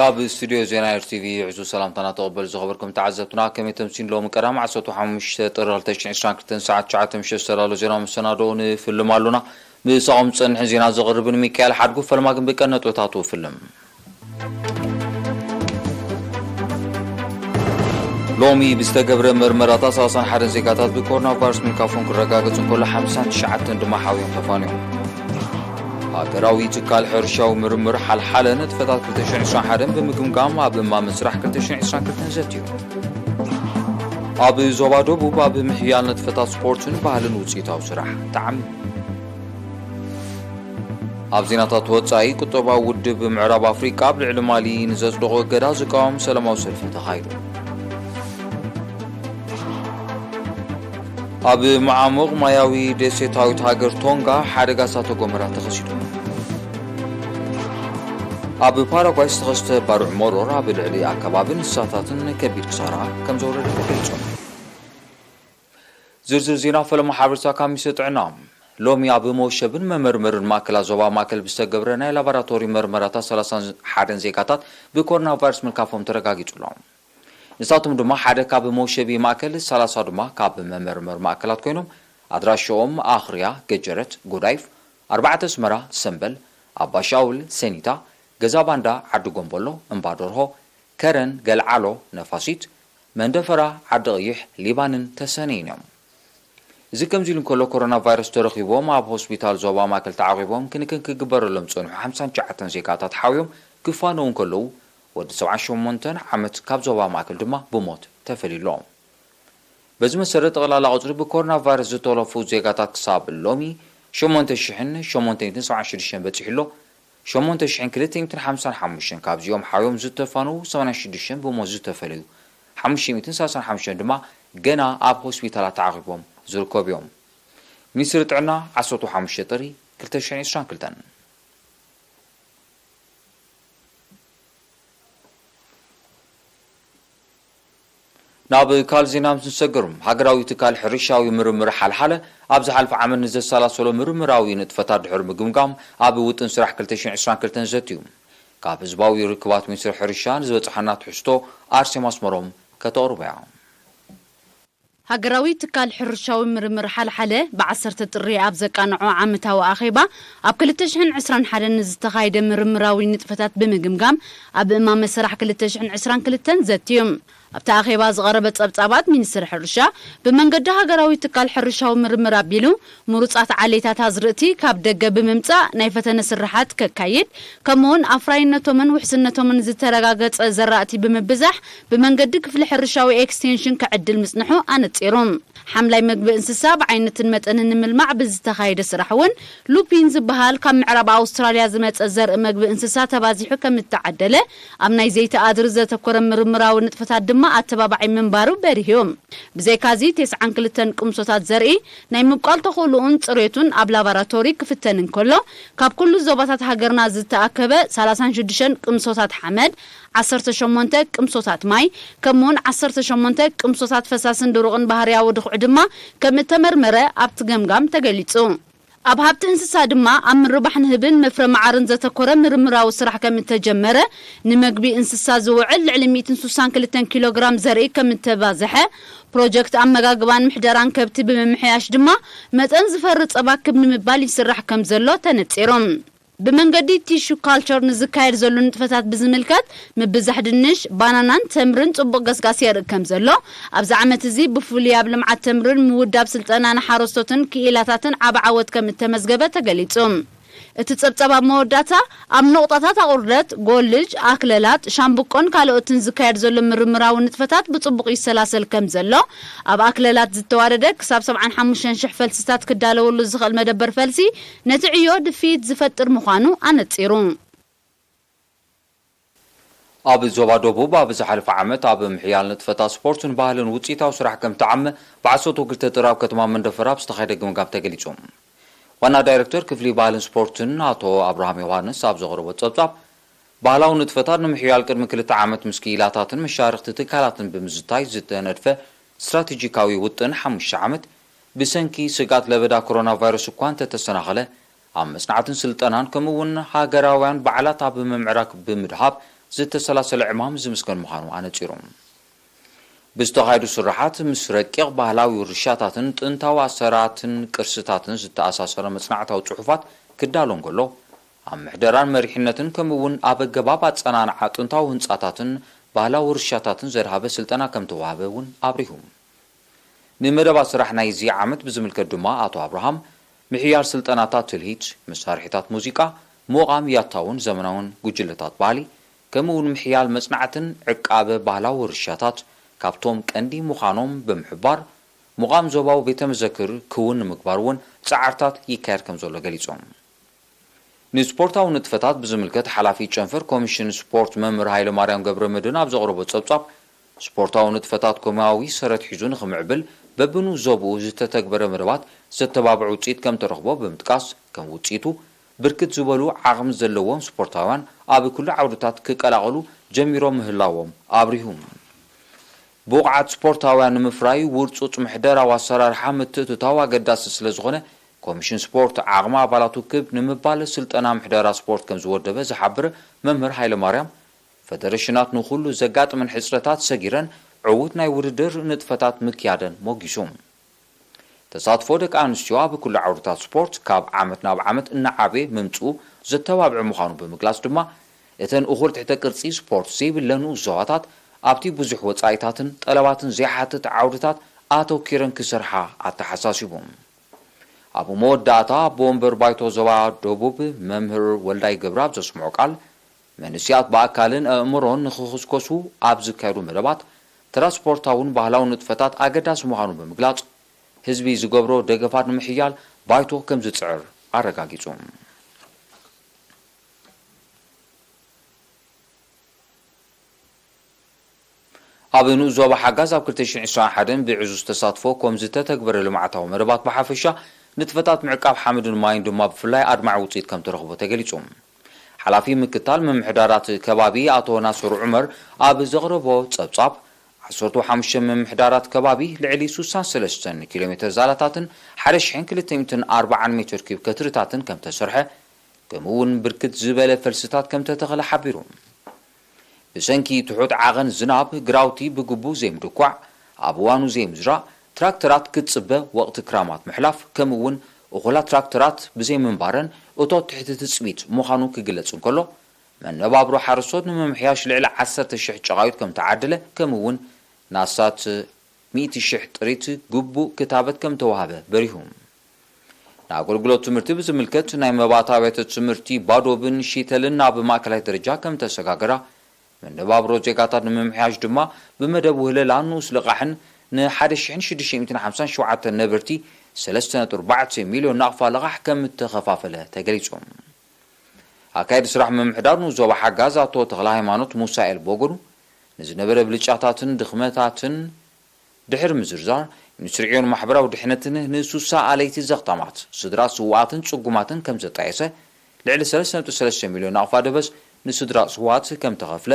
ኣብ ስቱድዮ ዜና ኤር ቲ ቪ ዕዙዝ ሰላምታና ተቐበሉ ዝኸበርኩም ተዓዘብትና፣ ከመይ ተምሲን ሎሚ ቀዳም ዓሰርተ ሓሙሽተ ጥሪ ክልተ ሽሕን ዕስራን ክልተን ሰዓት ትሽዓተ ምሸት ዝተዳለወ ዜና መሰናድኦ ንፍልም ኣሎና። ምሳኹም ዝጸንሕን ዜና ዘቕርብን ሚካኤል ሓድጉ። ፈለማ ግን ብቀንዲ ነጥብታቱ ፍልም። ሎሚ ብዝተገብረ መርመራታት ሰላሳን ሓደን ዜጋታት ብኮሮና ቫይረስ ምልካፎም ክረጋገጽ እንከሎ፣ ሓምሳን ትሽዓተን ድማ ሓውዮም ተፋንዮም። ሃገራዊ ትካል ሕርሻዊ ምርምር ሓልሓለ ንጥፈታት ክልተ ሽሕን ዕስራን ሓደን ብምግምጋም ኣብ እማመ ስራሕ ክልተ ሽሕን ዕስራን ክልተን ዘትዩ። ኣብ ዞባ ደቡብ ኣብ ምሕያል ንጥፈታት ስፖርትን ባህልን ውጽኢታዊ ስራሕ ተዓሚሙ። ኣብ ዜናታት ወጻኢ፣ ቁጠባዊ ውድብ ምዕራብ ኣፍሪቃ ኣብ ልዕሊ ማሊ ንዘጽደቖ እገዳ ዝቃወም ሰላማዊ ሰልፊ ተኻይዱ። ኣብ መዓሙቕ ማያዊ ደሴታዊት ሃገር ቶንጋ ሓደጋ እሳተ ጎመራ ተኸሲቱ። ኣብ ፓራጓይ ዝተኸስተ ባርዕ መሮር ኣብ ልዕሊ ኣከባብን እንስሳታትን ከቢድ ክሳራ ከም ዘውረደ ተገሊጹ። ዝርዝር ዜና ፈለማ ሓበሬታ ካብ ሚኒስትሪ ጥዕና። ሎሚ ኣብ መወሸብን መመርመርን ማእከላት ዞባ ማእከል ብዝተገብረ ናይ ላቦራቶሪ መርመራታት ሰላሳን ሓደን ዜጋታት ብኮሮና ቫይረስ ምልካፎም ተረጋጊጹ ኣሎ። ንሳቶም ድማ ሓደ ካብ መወሸቢ ማእከል፣ ሰላሳ ድማ ካብ መመርመር ማእከላት ኮይኖም፣ ኣድራሻኦም ኣኽርያ፣ ገጀረት፣ ጎዳይፍ፣ ኣርባዕተ ኣስመራ፣ ሰምበል፣ ኣባሻውል፣ ሰኒታ፣ ገዛ ባንዳ፣ ዓዲ ጎምቦሎ፣ እምባ ደርሆ፣ ከረን፣ ገልዓሎ፣ ነፋሲት፣ መንደፈራ፣ ዓዲ ቀይሕ፣ ሊባንን ተሰነይን እዮም። እዚ ከምዚ ኢሉ እንከሎ፣ ኮሮና ቫይረስ ተረኺቦም ኣብ ሆስፒታል ዞባ ማእከል ተዓቒቦም ክንክን ክግበረሎም ዝጸንሑ ሓምሳን ትሽዓተን ዜጋታት ሓውዮም ክፋነዉ እንከለዉ፣ ወዲ ሰብዓን ሸሞንተን ዓመት ካብ ዞባ ማእከል ድማ ብሞት ተፈልዩ ኣሎ። በዚ መሰረት፣ ጠቕላላ ቁጽሪ ብኮሮና ቫይረስ ዝተወለፉ ዜጋታት ክሳብ ሎሚ ሸሞንተ ሽሕን ሸሞንተ ሚእትን ሰብዓን ሽዱሽተን በጺሑ ኣሎ። ሸሞንተ ሽሕን ክልተ ሚእትን ሓምሳን ሓሙሽተን ካብዚኦም ሓውዮም ዝተፋነዉ፣ ሰማንያን ሽዱሽተን ብሞት ዝተፈለዩ፣ ሓሙሽተ ሚእትን ሰላሳን ሓሙሽተን ድማ ገና ኣብ ሆስፒታላት ተዓቒቦም ዝርከቡ እዮም። ሚኒስትሪ ጥዕና፣ ዓሰርተ ሓሙሽተ ጥሪ ክልተ ሽሕን ዕስራን ክልተን። ናብ ካልእ ዜና ምስ ንሰግር፣ ሃገራዊ ትካል ሕርሻዊ ምርምር ሓልሓለ ኣብ ዝሓለፈ ዓመት ንዘሰላሰሎ ምርምራዊ ንጥፈታት ድሕሪ ምግምጋም፣ ኣብ ውጥን ስራሕ ክልተ ሽሕን ዕስራን ክልተን ዘትዩ። ካብ ህዝባዊ ርክባት ሚኒስትሪ ሕርሻ ንዝበጽሓና ትሕዝቶ ኣርሴማ ኣስመሮም ከተቕርቦ እያ። ሃገራዊ ትካል ሕርሻዊ ምርምር ሓልሓለ ብዓሰርተ ጥሪ ኣብ ዘቃንዖ ዓመታዊ ኣኼባ፣ ኣብ ክልተ ሽሕን ዕስራን ሓደን ንዝተኻየደ ምርምራዊ ንጥፈታት ብምግምጋም፣ ኣብ እማመ ስራሕ ክልተ ሽሕን ዕስራን ክልተን ዘትዩ። ኣብቲ ኣኼባ ዝቐረበ ጸብጻባት ሚኒስትሪ ሕርሻ፣ ብመንገዲ ሃገራዊ ትካል ሕርሻዊ ምርምር ኣቢሉ፣ ምሩጻት ዓሌታት ኣዝርእቲ ካብ ደገ ብምምጻእ ናይ ፈተነ ስርሓት ከካይድ፣ ከምኡውን ኣፍራይነቶምን ውሕስነቶምን ዝተረጋገጸ ዘራእቲ ብምብዛሕ ብመንገዲ ክፍሊ ሕርሻዊ ኤክስቴንሽን ክዕድል ምጽንሑ ኣነጺሩ። ሓምላይ መግቢ እንስሳ ብዓይነትን መጠንን ንምልማዕ ብዝተኻየደ ስራሕ እውን ሉፒን ዝበሃል ካብ ምዕራብ ኣውስትራልያ ዝመጸ ዘርኢ መግቢ እንስሳ ተባዚሑ ከም እተዓደለ፣ ኣብ ናይ ዘይቲ ኣድሪ ዘተኮረ ምርምራዊ ንጥፈታት ድማ ኣተባባዒ ምንባሩ በሪሁ። ብዘይካዚ፣ ተስዓን ክልተን ቅምሶታት ዘርኢ ናይ ምብቋል ተኽእሎኡን ጽሬቱን ኣብ ላቦራቶሪ ክፍተን እንከሎ፣ ካብ ኩሉ ዞባታት ሃገርና ዝተኣከበ ሰላሳን ሽዱሽተን ቅምሶታት ሓመድ፣ ዓሰርተ ሸሞንተ ቅምሶታት ማይ፣ ከምኡውን ዓሰርተ ሸሞንተ ቅምሶታት ፈሳስን ድሩቕን ባህርያዊ ድኹዒ ድማ ከም እተመርመረ ኣብቲ ገምጋም ተገሊጹ። ኣብ ሃብቲ እንስሳ ድማ ኣብ ምርባሕ ንህብን መፍረ መዓርን ዘተኮረ ምርምራዊ ስራሕ ከም እተጀመረ፣ ንመግቢ እንስሳ ዝውዕል ልዕሊ ሚእትን ስሳን ክልተን ኪሎ ግራም ዘርኢ ከም እተባዝሐ፣ ፕሮጀክት ኣመጋግባን ምሕደራን ከብቲ ብምምሕያሽ ድማ መጠን ዝፈሪ ጸባ ክብ ንምባል ይስራሕ ከም ዘሎ ተነጺሩ። ብመንገዲ ቲሹ ካልቸር ንዝካየድ ዘሎ ንጥፈታት ብዝምልከት፣ ምብዛሕ ድንሽ፣ ባናናን ተምርን ጽቡቕ ገስጋስ የርኢ ከም ዘሎ፣ ኣብዚ ዓመት እዚ ብፍሉይ ኣብ ልምዓት ተምርን ምውዳብ ስልጠና ንሓረስቶትን ክኢላታትን ዓቢ ዓወት ከም እተመዝገበ ተገሊጹ። እቲ ጸብጻብ ኣብ መወዳእታ፣ ኣብ ነቑጣታት ኣቑርደት፣ ጎልጅ፣ ኣክለላት፣ ሻምብቆን ካልኦትን ዝካየድ ዘሎ ምርምራዊ ንጥፈታት ብጽቡቕ ይሰላሰል ከም ዘሎ፣ ኣብ ኣክለላት ዝተዋደደ ክሳብ ሰብዓን ሓሙሽተን ሽሕ ፈልስታት ክዳለወሉ ዝኽእል መደበር ፈልሲ፣ ነቲ ዕዮ ድፍኢት ዝፈጥር ምዃኑ ኣነጺሩ። ኣብ ዞባ ደቡብ ኣብ ዝሓለፈ ዓመት ኣብ ምሕያል ንጥፈታት ስፖርትን ባህልን ውጽኢታዊ ስራሕ ከም ተዓመ ብዓሰርተ ክልተ ጥሪ ኣብ ከተማ መንደፈራ ኣብ ዝተኻየደ ግምጋም ተገሊጹ። ዋና ዳይሬክተር ክፍሊ ባህልን ስፖርትን ኣቶ ኣብርሃም ዮሃንስ ኣብ ዘቕረቦ ጸብጻብ፣ ባህላዊ ንጥፈታት ንምሕያል ቅድሚ ክልተ ዓመት ምስ ክኢላታትን መሻርኽቲ ትካላትን ብምዝታይ ዝተነድፈ ስትራቴጂካዊ ውጥን ሓሙሽተ ዓመት፣ ብሰንኪ ስግኣት ለበዳ ኮሮና ቫይረስ እኳ እንተተሰናኸለ፣ ኣብ መጽናዕትን ስልጠናን ከምኡ እውን ሃገራውያን በዓላት ኣብ ምምዕራግ ብምድሃብ ዝተሰላሰለ ዕማም ዝምስገን ምዃኑ ኣነጺሩ። ብዝተኻየዱ ስራሓት፣ ምስ ረቂቕ ባህላዊ ውርሻታትን ጥንታዊ ኣሰራትን ቅርስታትን ዝተኣሳሰረ መጽናዕታዊ ጽሑፋት ክዳሎ እንከሎ፣ ኣብ ምሕደራን መሪሕነትን ከምኡ እውን ኣብ ኣገባብ ኣጸናንዓ ጥንታዊ ህንጻታትን ባህላዊ ውርሻታትን ዘድሃበ ስልጠና ከም ተዋህበ እውን ኣብሪሁ። ንመደባት ስራሕ ናይዚ ዓመት ብዝምልከት ድማ ኣቶ ኣብርሃም፣ ምሕያል ስልጠናታት ትልሂት፣ መሳርሒታት ሙዚቃ፣ ምቕም ያታውን ዘመናውን ጉጅለታት ባህሊ፣ ከምኡ እውን ምሕያል መጽናዕትን ዕቃበ ባህላዊ ውርሻታት ካብቶም ቀንዲ ምዃኖም ብምሕባር፣ ምቕም ዞባዊ ቤተ መዘክር ክውን ንምግባር እውን ጻዕርታት ይካየድ ከም ዘሎ ገሊጾም። ንስፖርታዊ ንጥፈታት ብዝምልከት ሓላፊ ጨንፈር ኮሚሽን ስፖርት መምህር ሃይለማርያም ገብረመድህን ኣብ ዘቕረቦ ጸብጻብ፣ ስፖርታዊ ንጥፈታት ኮማዊ ሰረት ሒዙ ንኽምዕብል በብንኡስ ዞባኡ ዝተተግበረ መደባት ዘተባብዕ ውጽኢት ከም ተረኽቦ ብምጥቃስ፣ ከም ውጽኢቱ ብርክት ዝበሉ ዓቕሚ ዘለዎም ስፖርታውያን ኣብ ኩሉ ዓውድታት ክቀላቐሉ ጀሚሮም ምህላዎም ኣብሪሁ። ብቑዓት ስፖርታውያን ንምፍራይ ውርጹጽ ምሕደራዊ ኣሰራርሓ ምትእትታው ኣገዳሲ ስለ ዝኾነ፣ ኮሚሽን ስፖርት ዓቕሚ ኣባላቱ ክብ ንምባል ስልጠና ምሕደራ ስፖርት ከም ዝወደበ ዝሓብር መምህር ሃይለማርያም፣ ፈደረሽናት ንኹሉ ዘጋጥመን ሕጽረታት ሰጊረን ዕዉት ናይ ውድድር ንጥፈታት ምክያደን ሞጊሱ። ተሳትፎ ደቂ ኣንስትዮ ኣብ ኩሉ ዓውድታት ስፖርት ካብ ዓመት ናብ ዓመት እናዓበየ ምምጽኡ ዘተባብዕ ምዃኑ ብምግላጽ ድማ፣ እተን እኹል ትሕተ ቅርጺ ስፖርት ዘይብለን ንኡስ ዞባታት ኣብቲ ብዙሕ ወጻኢታትን ጠለባትን ዘይሓትት ዓውድታት ኣተኲረን ክሰርሓ ኣተሓሳሲቡ። ኣብ መወዳእታ፣ ኣቦ ወንበር ባይቶ ዞባ ደቡብ መምህር ወልዳይ ገብረኣብ ዘስምዖ ቃል፣ መንእሰያት ብኣካልን ኣእምሮን ንኽኹስኮሱ ኣብ ዝካየዱ መደባት፣ ተራ ስፖርታውን ባህላውን ንጥፈታት ኣገዳሲ ምዃኑ ብምግላጽ፣ ህዝቢ ዝገብሮ ደገፋት ንምሕያል ባይቶ ከም ዝጽዕር ኣረጋጊጹ። ኣብ ንኡስ ዞባ ሓጋዝ ኣብ ክልተ ሽሕን ዕስራን ሓደን ብዕዙዝ ተሳትፎ ኮም ዝተተግበረ ልምዓታዊ መደባት ብሓፈሻ፣ ንጥፈታት ምዕቃብ ሓመድን ማይን ድማ ብፍላይ ኣድማዒ ውፅኢት ከም ተረኽቦ ተገሊጹ። ሓላፊ ምክታል ምምሕዳራት ከባቢ ኣቶ ናስር ዑመር ኣብ ዘቕረቦ ጸብጻብ፣ ዓሰርተ ሓሙሽተ ምምሕዳራት ከባቢ ልዕሊ ስሳን ሰለስተን ኪሎ ሜትር ዛላታትን ሓደ ሽሕን ክልተ ሚእትን ኣርባዓን ሜትር ኪብ ከትርታትን ከም ተሰርሐ፣ ከምኡ እውን ብርክት ዝበለ ፈልስታት ከም ተተኸለ ሓቢሩ። ብሰንኪ ትሑት ዓቐን ዝናብ፣ ግራውቲ ብግቡእ ዘይምድኳዕ፣ ኣብ እዋኑ ዘይምዝራእ፣ ትራክተራት ክትጽበ፣ ወቕቲ ክራማት ምሕላፍ፣ ከምኡ እውን እኹላት ትራክተራት ብዘይምንባረን እቶት ትሕቲ ትጽቢት ምዃኑ ክግለጽ እንከሎ፣ መነባብሮ ሓረስቶት ንምምሕያሽ ልዕሊ ዓሰርተ ሽሕ ጨቓዩት ከም ተዓደለ፣ ከምኡ እውን ናሳት ሚእቲ ሽሕ ጥሪት ግቡእ ክታበት ከም ተዋህበ በሪሁ። ንኣገልግሎት ትምህርቲ ብዝምልከት፣ ናይ መባእታ ኣብያተ ትምህርቲ ባዶብን ሺተልን ናብ ማእከላይ ደረጃ ከም ተሰጋገራ፣ መነባብሮ ዜጋታት ንምምሕያሽ ድማ ብመደብ ውህለላን ንኡስ ልቓሕን ንሓደ ሽሕን ሽዱሽተ ሚእትን ሓምሳን ሸውዓተን ነበርቲ ሰለስተ ነጥቢ ኣርባዕተ ሚልዮን ናቕፋ ልቓሕ ከም እተኸፋፈለ ተገሊጹ። ኣካየዲ ስራሕ ምምሕዳር ንኡስ ዞባ ሓጋዝ ኣቶ ተኽለ ሃይማኖት ሙሳኤል ብወገኑ፣ ንዝነበረ ብልጫታትን ድኽመታትን ድሕሪ ምዝርዛር፣ ሚኒስትሪ ዕዮን ማሕበራዊ ድሕነትን ንሱሳ ኣለይቲ ዘኽታማት ስድራ ስውኣትን ጽጉማትን ከም ዘጣየሰ፣ ልዕሊ ሰለስተ ነጥቢ ሰለስተ ሚልዮን ናቕፋ ደበስ ንስድራ ስውኣት ከም ተኸፍለ፣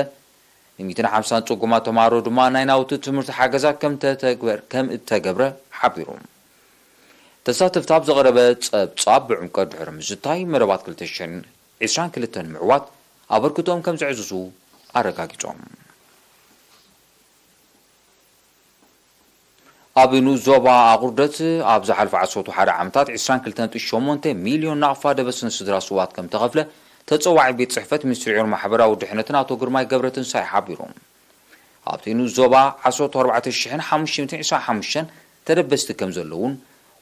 ንሚእትን ሓምሳን ጽጉማት ተማሃሮ ድማ ናይ ናውቲ ትምህርቲ ሓገዛት ከም ተተግበር-፣ ከም እተገብረ ሓቢሩ። ተሳተፍቲ ኣብ ዘቕረበ ጸብጻብ ብዕምቀት ድሕሪ ምዝታይ፣ መደባት ክልተ ሽሕን ዕስራን ክልተን ምዕዋት ኣበርክቶኦም ከም ዘዕዝዙ ኣረጋጊጾም። ኣብ ንኡስ ዞባ ኣቑርደት ኣብ ዝሓለፈ ዓሰርተ ሓደ ዓመታት ዕስራን ክልተን ነጥቢ ሸሞንተ ሚልዮን ናቕፋ ደበስ ንስድራ ስውኣት ከም ተኸፍለ ተጸዋዒ ቤት ጽሕፈት ሚኒስትሪ ዕዮን ማሕበራዊ ድሕነትን ኣቶ ግርማይ ገብረትንሳኤ ሓቢሩ። ኣብቲ ንኡስ ዞባ ዓሰርተ ኣርባዕተ ሽሕን ሓሙሽተ ሚእትን ዕስራን ሓሙሽተን ተደበስቲ ከም ዘለዉን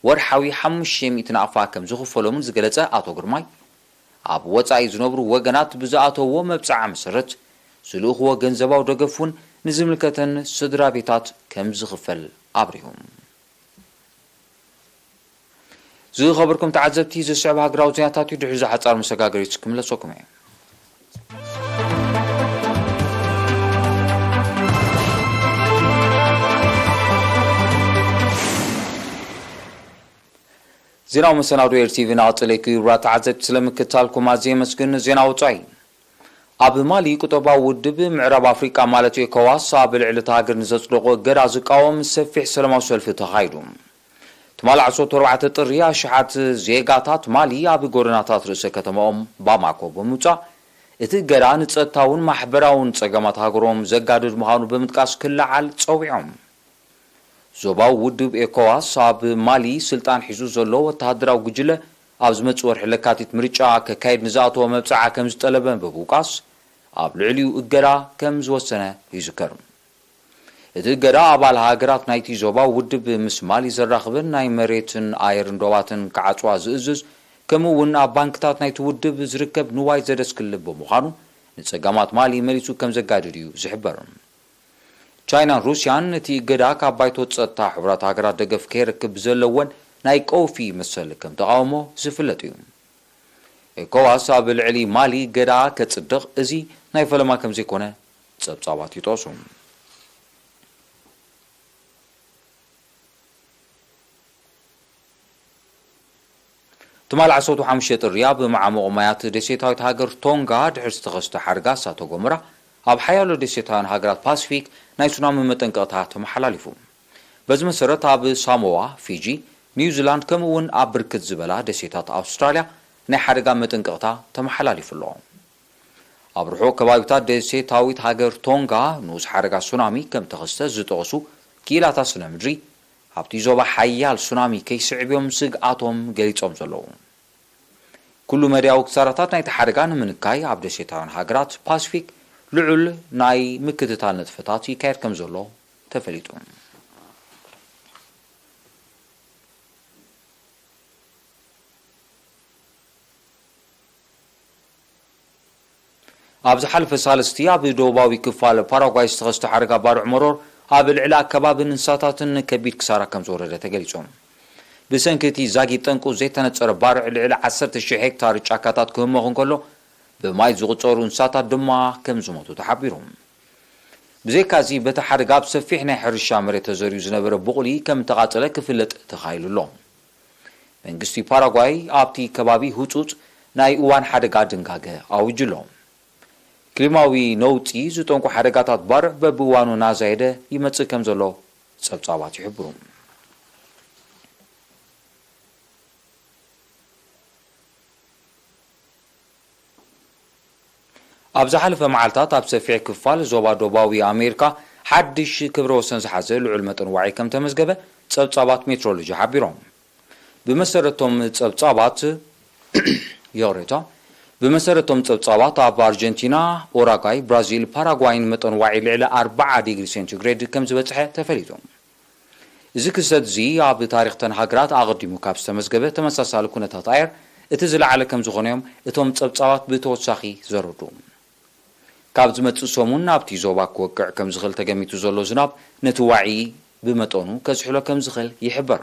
ወርሓዊ ሓሙሽተ ሚእቲ ናቕፋ ከም ዝኽፈሎምን ዝገለጸ ኣቶ ግርማይ፣ ኣብ ወጻኢ ዝነብሩ ወገናት ብዝኣተውዎ መብጽዓ መሰረት ዝልእኽዎ ገንዘባዊ ደገፍ እውን ንዝምልከተን ስድራ ቤታት ከም ዝኽፈል ኣብሪሁ። ዝኸበርኩም ተዓዘብቲ፣ ዝስዕብ ሃገራዊ ዜናታት እዩ። ድሕሪ እዚ ሓጻር መሰጋገሪት ክምለሰኩም እየ። ዜናዊ መሰናዶ ኤር ቲቪ እናቐጸለ እዩ። ክቡራት ተዓዘብቲ፣ ስለ ምክታልኩም ኣዝየ የመስግን። ዜና ወጻኢ። ኣብ ማሊ፣ ቁጠባዊ ውድብ ምዕራብ ኣፍሪቃ ማለት ኤኮዋስ ኣብ ልዕሊ እታ ሃገር ንዘጽደቖ እገዳ ዝቃወም ሰፊሕ ሰላማዊ ሰልፊ ተኻይዱ። ትማሊ ዓሰርተ ኣርባዕተ ጥሪ፣ ኣሽሓት ዜጋታት ማሊ ኣብ ጎደናታት ርእሰ ከተማኦም ባማኮ ብምውጻእ፣ እቲ እገዳ ንጸጥታውን ማሕበራውን ጸገማት ሃገሮም ዘጋድድ ምዃኑ ብምጥቃስ ክለዓል ጸዊዖም። ዞባዊ ውድብ ኤኮዋስ ኣብ ማሊ ስልጣን ሒዙ ዘሎ ወተሃደራዊ ጉጅለ ኣብ ዝመጽእ ወርሒ ለካቲት ምርጫ ከካይድ ንዝኣተዎ መብጽዓ ከም ዝጠለበ ብምውቃስ ኣብ ልዕሊኡ እገዳ ከም ዝወሰነ ይዝከር። እቲ እገዳ ኣባል ሃገራት ናይቲ ዞባዊ ውድብ ምስ ማሊ ዘራኽበን ናይ መሬትን ኣየርን ዶባትን ክዓጽዋ ዝእዝዝ፣ ከምኡ እውን ኣብ ባንክታት ናይቲ ውድብ ዝርከብ ንዋይ ዘደስክል ብምዃኑ ንጸገማት ማሊ መሊሱ ከም ዘጋድድ እዩ ዝሕበር። ቻይናን ሩስያን እቲ እገዳ ካብ ባይቶ ጸጥታ ሕቡራት ሃገራት ደገፍ ከይረክብ ብዘለወን ናይ ቀውፊ መሰል ከም ተቓውሞ ዝፍለጥ እዩ። ኤኮዋስ ኣብ ልዕሊ ማሊ እገዳ ከጽድቕ እዚ ናይ ፈለማ ከም ዘይኮነ ጸብጻባት ይጠቕሱ። ትማል ዓሰርተ ሓሙሽተ ጥሪ ኣብ መዓሙቕ ማያት ደሴታዊት ሃገር ቶንጋ ድሕሪ ዝተኸስተ ሓርጋ እሳተ ጎመራ ኣብ ሓያሎ ደሴታውያን ሃገራት ፓሲፊክ ናይ ሱናሚ መጠንቀቕታ ተመሓላሊፉ። በዚ መሰረት ኣብ ሳሞዋ፣ ፊጂ፣ ኒውዚላንድ ከምኡ እውን ኣብ ብርክት ዝበላ ደሴታት ኣውስትራልያ ናይ ሓደጋ መጠንቀቕታ ተመሓላሊፉ ኣሎ። ኣብ ርሑቕ ከባቢታት ደሴታዊት ሃገር ቶንጋ ንኡስ ሓደጋ ሱናሚ ከም ተኸስተ ዝጠቕሱ ክኢላታት ስነ ምድሪ፣ ኣብቲ ዞባ ሓያል ሱናሚ ከይስዕብ እዮም ስግኣቶም ገሊጾም ዘለዉ። ኩሉ መድያዊ ክሳራታት ናይቲ ሓደጋ ንምንካይ ኣብ ደሴታውያን ሃገራት ፓሲፊክ ልዑል ናይ ምክትታል ንጥፈታት ይካየድ ከም ዘሎ ተፈሊጡ። ኣብ ዝሓለፈ ሳልስቲ ኣብ ደቡባዊ ክፋል ፓራጓይ ዝተኸስተ ሓደጋ ባርዕ መሮር ኣብ ልዕሊ ኣከባብን እንስሳታትን ከቢድ ክሳራ ከም ዝወረደ ተገሊጹ። ብሰንኪ እቲ ዛጊት ጠንቁ ዘይተነጸረ ባርዕ ልዕሊ ዓሰርተ ሺሕ ሄክታር ጫካታት ክህመኹ እንከሎ፣ ብማይ ዝቑጸሩ እንስሳታት ድማ ከም ዝሞቱ ተሓቢሩ። ብዘይካዚ በቲ ሓደጋ ኣብ ሰፊሕ ናይ ሕርሻ መሬት ተዘርዩ ዝነበረ ቡቕሊ ከም ተቓጸለ ክፍለጥ ተኻኢሉ ኣሎ። መንግስቲ ፓራጓይ ኣብቲ ከባቢ ህጹጽ ናይ እዋን ሓደጋ ድንጋገ ኣዊጁ ኣሎ። ክሊማዊ ነውጺ ዝጠንቁ ሓደጋታት ባርዕ በብእዋኑ እናዛየደ ይመጽእ ከም ዘሎ ጸብጻባት ይሕብሩ። ኣብ ዝሓለፈ መዓልታት ኣብ ሰፊሕ ክፋል ዞባ ደቡባዊ ኣሜሪካ ሓድሽ ክብረ ወሰን ዝሓዘ ልዑል መጠን ዋዒ ከም ተመዝገበ ጸብጻባት ሜትሮሎጂ ሓቢሮም። ብመሰረቶም ጸብጻባት ይቕሬታ። ብመሰረቶም ጸብጻባት ኣብ ኣርጀንቲና፣ ኡራጓይ፣ ብራዚል፣ ፓራጓይን መጠን ዋዒ ልዕሊ ኣርብዓ ዲግሪ ሴንቲግሬድ ከም ዝበጽሐ ተፈሊጡ። እዚ ክስተት እዚ ኣብ ታሪኽ ተን ሃገራት ኣቐዲሙ ካብ ዝተመዝገበ ተመሳሳሊ ኩነታት ኣየር እቲ ዝለዓለ ከም ዝኾነ እዮም እቶም ጸብጻባት ብተወሳኺ ዘረድኡ። ካብ ዝመጽእ ሰሙን ናብቲ ዞባ ክወቅዕ ከም ዝኽእል ተገሚቱ ዘሎ ዝናብ ነቲ ዋዒ ብመጠኑ ከዝሕሎ ከም ዝኽእል ይሕበር።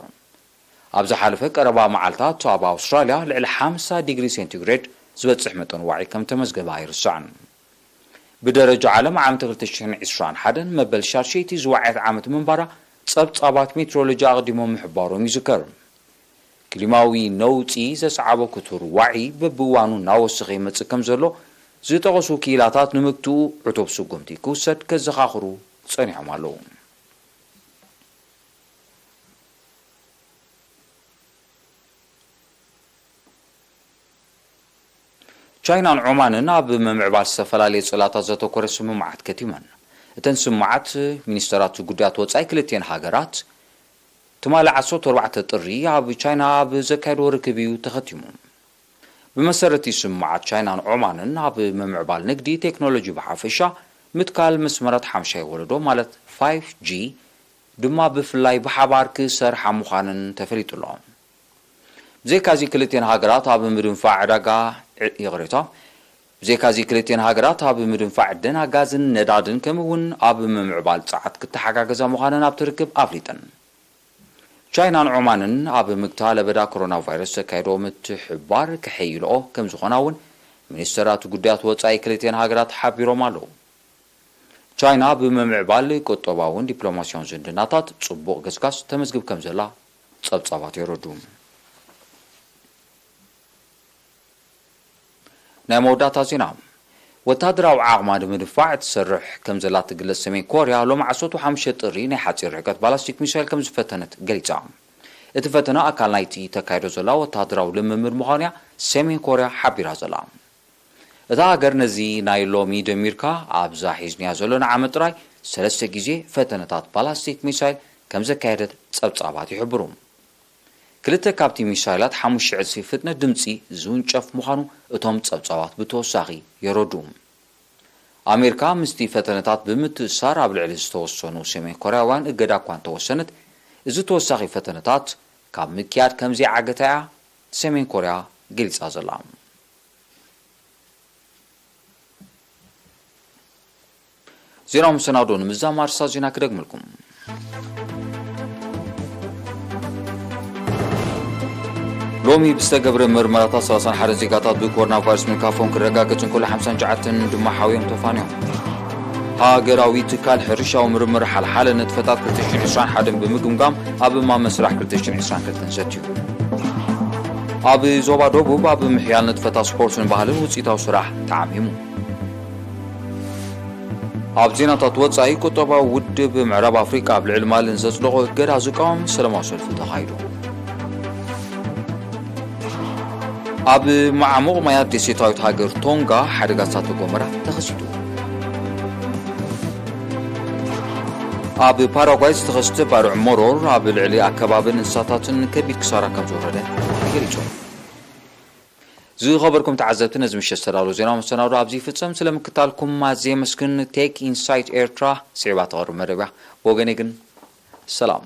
ኣብ ዝሓለፈ ቀረባ መዓልታት ኣብ ኣውስትራልያ ልዕሊ ሓምሳ ዲግሪ ሴንቲግሬድ ዝበጽሕ መጠን ዋዒ ከም ተመዝገበ ኣይርሳዕን። ብደረጃ ዓለም ዓመት ክልተ ሽሕን ዕስራን ሓደን መበል ሻድሸይቲ ዝወዓየት ዓመት ምንባራ ጸብጻባት ሜትሮሎጂ ኣቕዲሞም ምሕባሮም ይዝከር። ክሊማዊ ነውጺ ዘስዓቦ ክቱር ዋዒ በብእዋኑ እናወሰኸ ይመጽእ ከም ዘሎ ዝጠቐሱ ክኢላታት፣ ንምግትኡ ዕቱብ ስጉምቲ ክውሰድ ከዘኻኽሩ ጸኒሖም ኣለዉ። ቻይናን ዖማንን ኣብ ምምዕባል ዝተፈላለየ ጽላታት ዘተኮረ ስምምዓት ከቲመን። እተን ስምምዓት ሚኒስተራት ጉዳያት ወጻኢ ክልቲኤን ሃገራት ትማሊ ዓሰርተ ኣርባዕተ ጥሪ ኣብ ቻይና ኣብ ዘካየድዎ ርክብ እዩ ተኸቲሙ። ብመሰረት እቲ ስምምዓት፣ ቻይናን ዖማንን ኣብ ምምዕባል ንግዲ፣ ቴክኖሎጂ ብሓፈሻ፣ ምትካል መስመራት ሓምሻይ ወለዶ ማለት ፋይቭ ጂ ድማ ብፍላይ ብሓባር ክሰርሓ ምዃነን ተፈሊጡ ኣሎ። ብዘይካዚ ክልቲኤን ሃገራት ኣብ ምድንፋዕ ዕዳጋ፣ ዕ-፣ ይቕሬታ፣ ብዘይካዚ ክልቲኤን ሃገራት ኣብ ምድንፋዕ ዕደና ጋዝን ነዳድን ከምኡ እውን ኣብ ምምዕባል ጸዓት ክተሓጋገዛ ምዃነን ኣብቲ ርክብ ኣፍሊጠን። ቻይናን ዖማንን ኣብ ምግታ ለበዳ ኮሮና ቫይረስ ዘካየድኦ ምትሕብባር ከሐይልኦ ከም ዝኾና እውን ሚኒስተራት ጉዳያት ወጻኢ ክልቲኤን ሃገራት ሓቢሮም ኣለዉ። ቻይና ብምምዕባል ቁጠባውን ዲፕሎማስያውን ዝምድናታት ጽቡቕ ገስጋስ ተመዝግብ ከም ዘላ ጸብጻባት የረዱ። ናይ መወዳእታ ዜና። ወተሃደራዊ ዓቕማ ንምድፋዕ ትሰርሕ ከም ዘላ ትግለጽ ሰሜን ኮርያ ሎሚ ዓሰርተ ሓሙሽተ ጥሪ ናይ ሓጺር ርሕቀት ባላስቲክ ሚሳይል ከም ዝፈተነት ገሊጻ። እቲ ፈተነ ኣካል ናይቲ ተካይዶ ዘላ ወተሃደራዊ ልምምድ ምዃኑ እያ ሰሜን ኮርያ ሓቢራ ዘላ። እታ ሃገር ነዚ ናይ ሎሚ ደሚርካ ኣብዛ ሒዝናያ ዘሎና ዓመት ጥራይ ሰለስተ ግዜ ፈተነታት ባላስቲክ ሚሳይል ከም ዘካየደት ጸብጻባት ይሕብሩ። ክልተ ካብቲ ሚሳይላት ሓሙሽተ ዕጽፊ ፍጥነት ድምጺ ዝውንጨፍ ምዃኑ እቶም ጸብጻባት ብተወሳኺ የረድኡ። ኣሜሪካ ምስቲ ፈተነታት ብምትእስሳር ኣብ ልዕሊ ዝተወሰኑ ሰሜን ኮርያውያን እገዳ እኳ እንተወሰነት፣ እዚ ተወሳኺ ፈተነታት ካብ ምክያድ ከም ዘይዓገታ እያ ሰሜን ኮርያ ገሊጻ ዘላ። ዜናዊ መሰናዶ ንምዝዛም ኣርእስታት ዜና ክደግመልኩም። ሎሚ ብዝተገብረ ምርመራታት ሰላሳን ሓደን ዜጋታት ብኮሮና ቫይረስ ምልካፎም ክረጋገጽ እንከሎ፣ ሓምሳን ትሽዓተን ድማ ሓውዮም ተፋንዮም። ሃገራዊ ትካል ሕርሻዊ ምርምር ሓልሓለ ንጥፈታት ክልተ ሽሕን ዕስራን ሓደን ብምግምጋም ኣብ እማመ ስራሕ ክልተ ሽሕን ዕስራን ክልተን ዘትዩ። ኣብ ዞባ ደቡብ ኣብ ምሕያል ንጥፈታት ስፖርትን ባህልን ውፅኢታዊ ስራሕ ተዓሚሙ። ኣብ ዜናታት ወጻኢ፣ ቁጠባዊ ውድብ ምዕራብ ኣፍሪቃ ኣብ ልዕሊ ማሊ ንዘጽደቖ እገዳ ዝቃወም ሰላማዊ ሰልፊ ተኻይዱ። ኣብ መዓሙቕ ማያት ደሴታዊት ሃገር ቶንጋ ሓደጋ እሳተ ጎመራ ተኸሲቱ። ኣብ ፓራጓይ ዝተኸስተ ባርዕ መሮር ኣብ ልዕሊ ኣከባብን እንስሳታትን ከቢድ ክሳራ ከም ዘውረደ ተገሊጹ። ዝኸበርኩም ተዓዘብቲ፣ ነዚ ምሸት ዝተዳለወ ዜናዊ መሰናዶ ኣብዚ ይፍጸም። ስለ ምክታልኩም ኣዝየ የመስግን። ቴክ ኢንሳይት ኤርትራ ስዒባ ትቐርብ መደብ እያ። ብወገነይ ግን ሰላም።